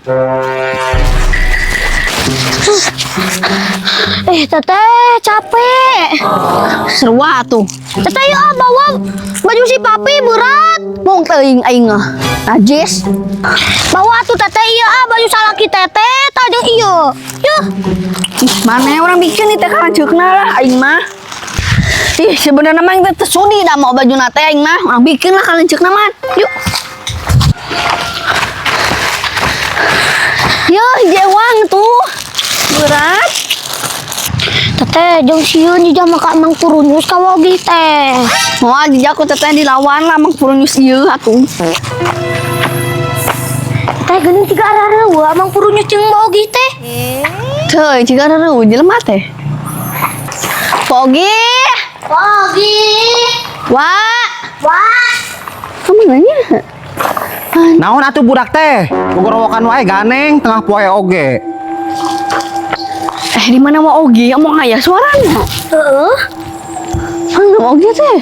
Eh, Teteh, capek. Sarua tuh. Teteh, yuk ah, bawa baju si papi berat. Mung teuing aing ah. Najis. Bawa tuh Teteh, iya ah, baju salaki Teteh, tah jeung ieu. Yuh. Ih, mana orang bikin nih teh karanceukna lah aing mah. Ih, sebenarnya mah aing teh teu sudi da mau baju teh aing mah. Urang bikin lah karanceukna mah. Yuk. Yo, jewang tuh. Berat. Teteh, jeung sieun jijah maka Mang Purunyus ka Wogi teh. Moal jijah ku teteh dilawan lah Mang Purunyus ieu atuh. Teteh, geuning tiga arareueuh Mang Purunyus jeung Wogi teh. Teu, jiga reueuh jelema teh. Pogi. Wogi. Wa. Wah. Kamu nanya? Naon atuh budak teh? Gogorowokan wae ganeng tengah poe oge. Eh, di mana wa Ogi? Omong aya suarana. Heeh. Mana wa Ogi teh?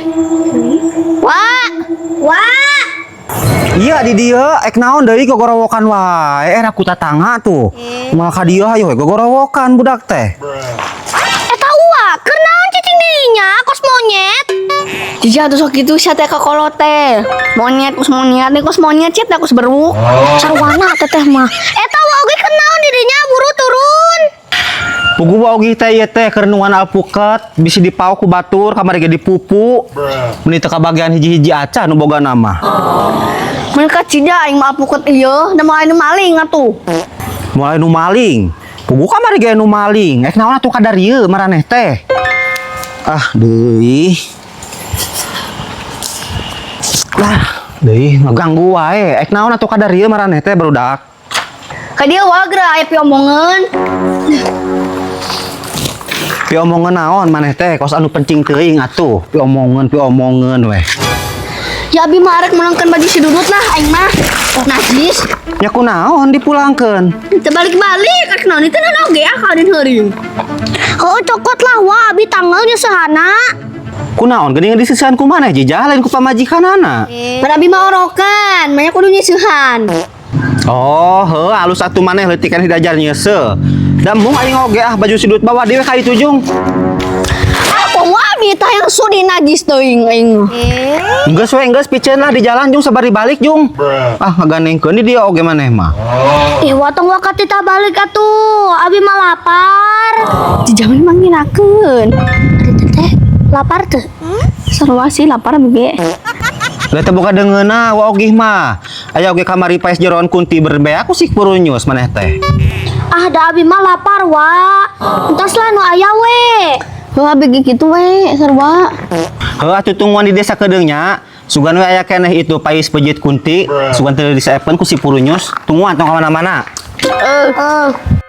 Wa. Wah. Iya di dieu ek naon deui gogorowokan wae era ku tatangga tuh. Moal ka dieu hayo we gogorowokan budak teh. Eta uwa, keur naon cicing dirinya kos monyet? Jijah tuh sok kitu sia teh ka kolot teh. Monyet kus monyet, nih kus monyet sia teh kus beruk. Sarwana teteh mah. Eta wa oge keur naon dirinya buru turun. Pugu wa oge teh ieu teh keur nungguan alpukat bisi dipaok ku batur kamari ge dipupu. Meuni teu kabagian hiji-hiji acan nu boga nama. Mun ka cija aing mah alpukat ieu, da moal anu maling atuh. Mulai nu maling. Pugu kamari ge nu maling. Ek naon atuh kadar ieu maraneh teh. Ah, deui. Lah, deui ngaganggu wae. Ek naon atuh kadar ieu maraneh teh barudak. Ka dieu wa geura aya piomongeun. Piomongeun naon maneh teh kos anu penting teuing atuh. Piomongeun piomongeun weh. Ya abi mah arek meulangkeun baju si Dudut lah aing mah. Najis. Nya kunaon dipulangkeun? Teu balik-balik arek naon itu naon oge ah kawin heuring. Heuh, cokot lah wa abi tanggal nyesehana. Kunaon geuning diseusehan ku maneh jijah lain ku pamajikanana. Pan abi mah orokan, banyak kudu nyeusehan. Oh, heuh alus atuh maneh leutik kan diajar nyeuseuh. Da embung aing oge ah baju si Dudut bawa deui ka ditu jung. Apa mau abi tah yang sudi najis teuing aing. Geus we geus piceun lah di jalan jung sabari balik jung. Ah ngaganengkeun di dieu oge maneh mah. Ih, wa tong wakati tah balik atuh. Abi mah lapar. Jijah mah manginakeun. Ari teteh lapar teu? Sarua sih lapar abi ge. Lah teh boga deungeunna wa ogih mah. Aya oge kamari paes jeroan kunti berbea ku si Purunyus maneh teh. Ah, da abi mah lapar wa. Entos lah nu aya we. Heuh abi ge kitu we sarua. Heuh atuh tungguan di desa kedeung nya. Sugan we aya keneh itu pais pejit kunti, sugan teu diseepeun ku si Purunyus. Tungguan tong ka mana-mana. Heeh.